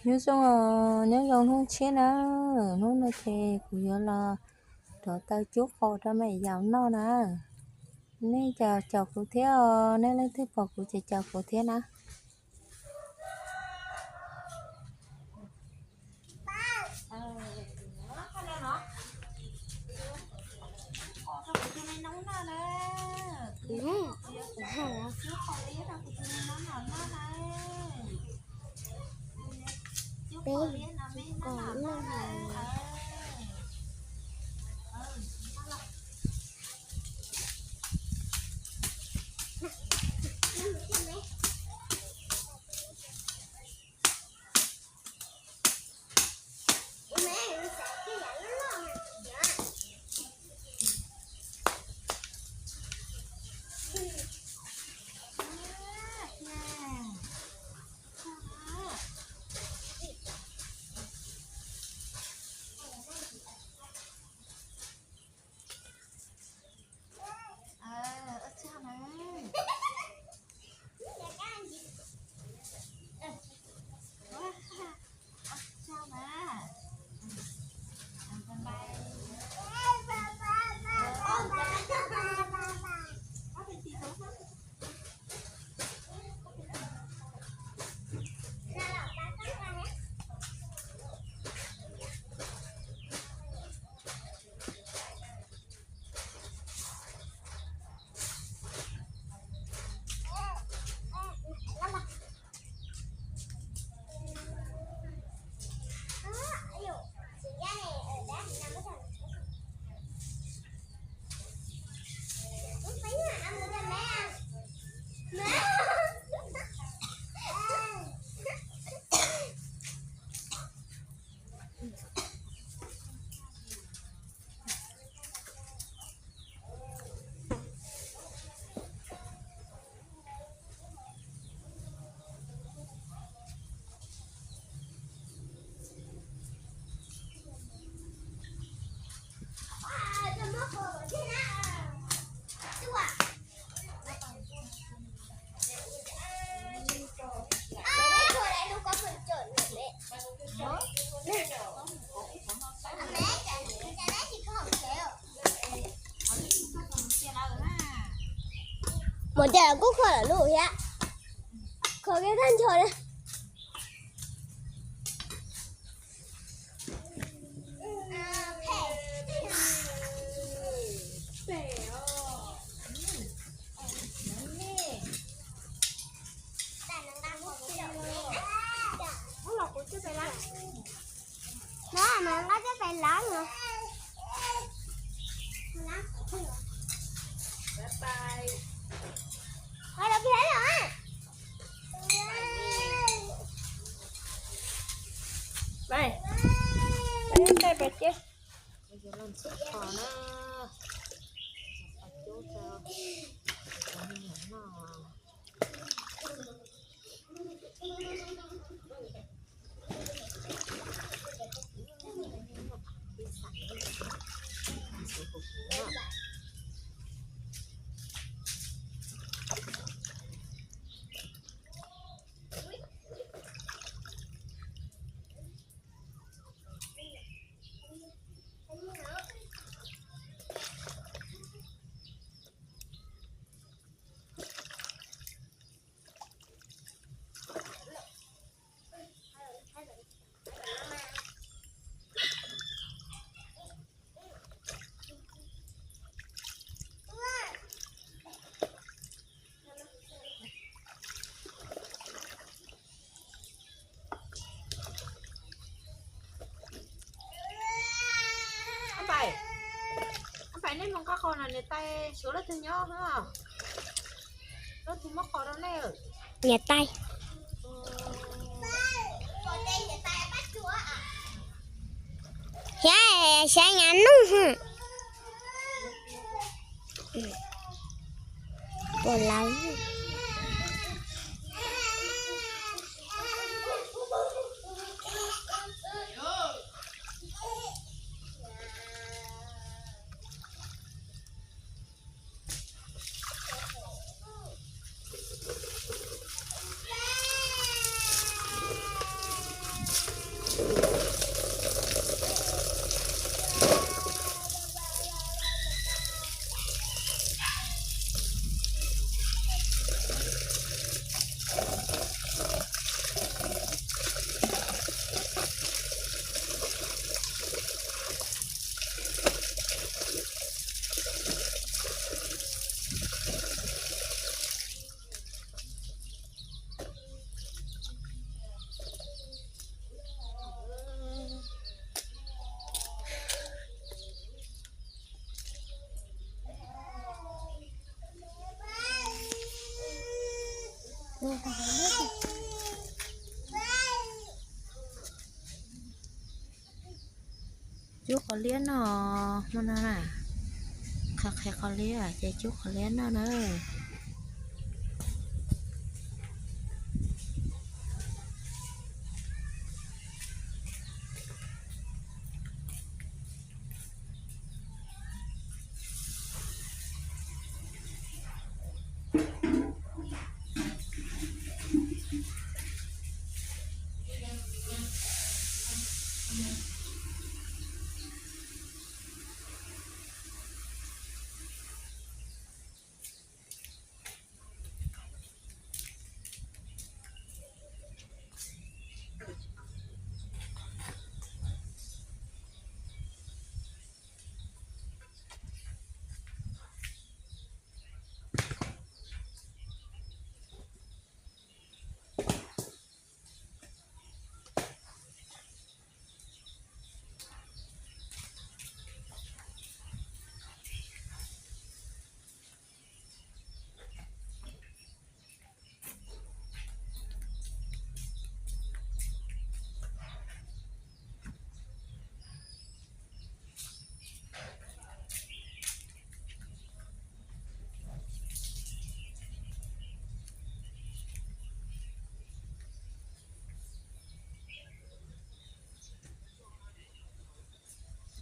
Nyob zoo, nyob zoo hnub tshiab na. Hnub no ces kuv yuav los rauv taws cub qos rau me yaus noj na. Nej caum kuv thiab os, nej leej twg pom kuv ces caum kuv thiab na. Peb, peb, Mus ces kuj kho lawm lub thiab. Kho kiag tag nrho li. No mas nqa coj pem lawv no. Qhov lawv pem lawv. Peb, peb tej peb ces. Pais, pais nej mus nqa qos no niam tais suav leej twg nyob, leej twg muab qos rau nej? Niam tais. Thiab xyov nyab nug. Puas lawv. Cub qos liab no, hmo no na, qhia qhia qos liab ces cub qos liab noj na.